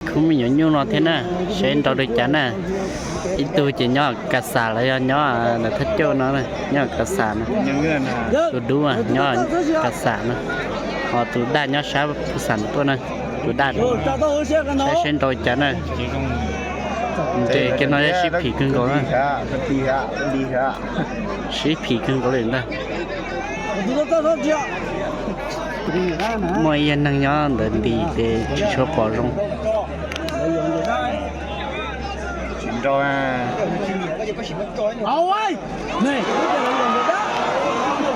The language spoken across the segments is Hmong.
Khub me nyuam nyuj no thiab na, seb nrau li cas na. Ib tug ces nyob Kas Xas los yog nyob ntawm thaj cauj no, nyob Kas Xas no. Tus dub nyob Kas Xas no, ho tus daj nyob sab Phu Xas tuaj na. Tus daj, saib seb nrau li cas na. Nres kiag no sib phim kawg nkaus na. Sib phim kawg nkaus li ntag. Muaj ib yag neeg nyob ntawd nti ces tsis tshua pom zoo.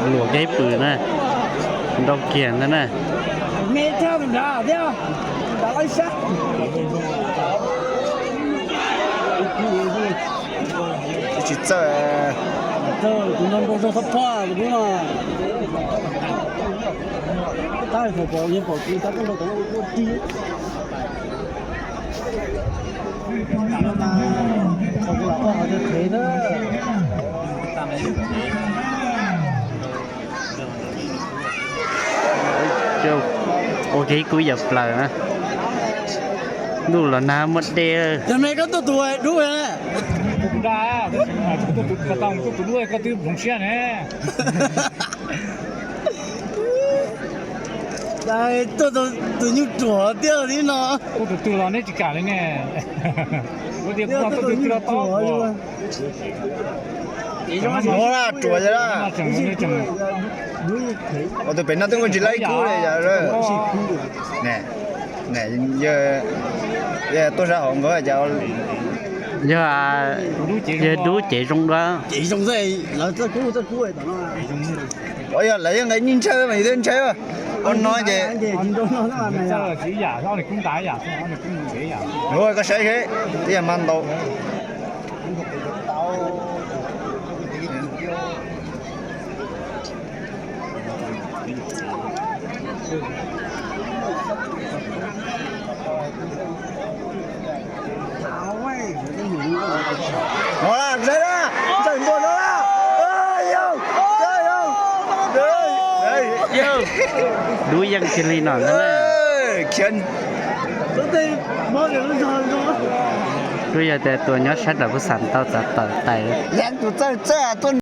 Luam kev pwm na, nrau kiag ntag na. Tsis txawj. Ua kev kub yam plaws na. Ntuj los nag muaj dej. Yog me koj tuaj tus dub. Tuaj tus daj, tuaj tus dub koj twb hloov siab ne. Tuaj tus nyuj ruam tiag li no. Tuaj tus twg los neb tsis kam li ne. Ua tias tuaj tus twg los tau. Ruam, ua tus pem no twb muaj tsis laib kub li yog. Yog tuaj sab hauv nkaus cas. Yog, yog dub cev zoo dua. Yog lawv yog nqe nij ntshaw mas yus twb ntshaw. Ua no ces koj saib seb twb yog mas ntau. Dub yeej kiag li no. Khiav. Twb yog tias tus nyob sab nram Phu Xas tau txav tawm tais. Tus txawj txawj tuaj